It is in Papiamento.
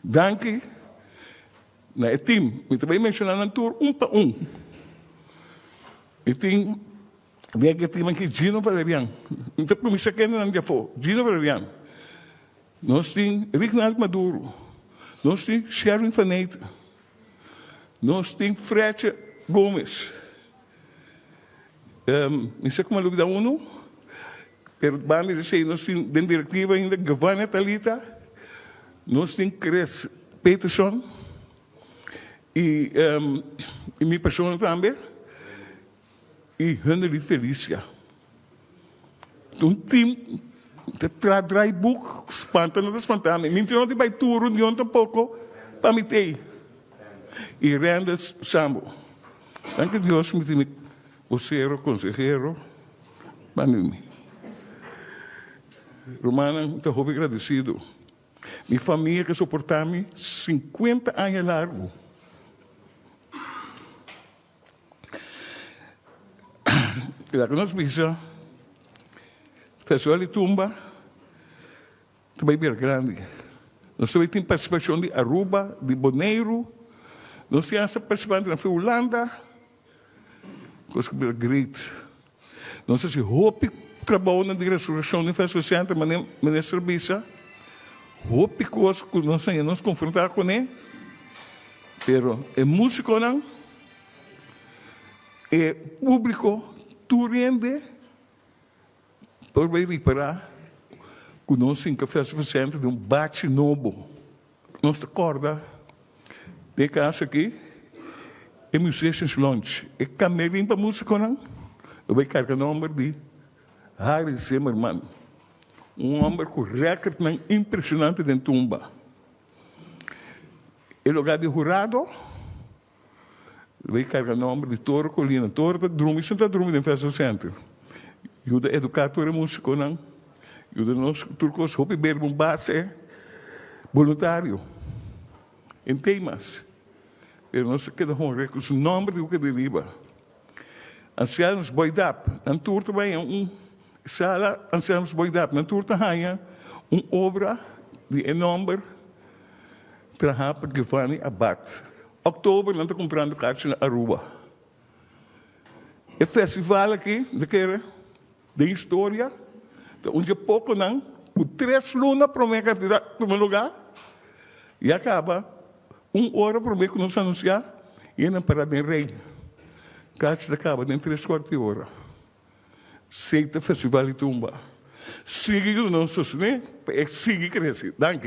Danki na e team. Mi ta bai menshoná nan tur un pa un. Mi tin den e team aki Gino Valerian. Mi ta kuminsá kende nan di afó. Gino Valerian. Nos tin Rignald Maduro. Nos tin Sherwin van Eeten. Nos tin Fredje Gomez. Mi sa kuma lubida unu, pero banda di esei nos tin den direktiva ainda Gevania Talita, nos tin Chris Peterson i mi persona tambe i Henry Felicia. Un team ta traha draaiboek, spanta no ta spanta mi, mi no tin bai tur reunion tampoko pa mi t'ei. I Randall Sambo. Danki Dios mi tin mi bosero, konsehero pa mi. Rumannan, mi ta hopi gradesido. Mi famia ke soporta mi 50 aña largu. Laga nos bisa, Festival di Tumba ta bai bira grandi. Nos ta bai tin partisipashon di Aruba, di Boneiru, nos tin hasta partisipantenan for Hulanda, kos ku bira great. Nos a hasi hopi trabounan di restaurashon di Festival Center, manera Minister a bisa, hopi kos ku nos a haña nos konfrontá kuné, pero e músikonan, e públiko, tur hende por bai ripará ku nos hinka Festival Center den un bachi nobo. Nos ta kòrda den e kas aki e Musicians Lounge, e kamerin pa músikonan lo bai karga nòmber di Harry Zimmerman, un hòmber ku rèkòrtnan impreshonante den tumba. E lugá di hurado lo bai karga nòmber di Toro Colina. Toro ta drumi, esun ta drumi den Festival Center. Yuda eduká tur e músikonan, yuda nos tur kos hopi berba un base boluntario en temas. Pero nos ta keda honra ku su nòmber di ku di riba. Ansianos Boydap, nan tur ta bai un sala Ansianos Boydap, nan tur ta haña un obra di e nòmber trahá pa Giovanni Abad. Òktober nan ta kumprando karchi na Aruba. E festival aki ta kere den historia, ta un dje pokonan ku tres luna promé ku a tuma lugá i a kaba un ora promé ku nos anunsiá i e nan para den rei. Karchi ta kaba den tres kuarto di ora. Esei ta festival di tumba. Sigui ku nos sostené pa e sigui krese. Danki.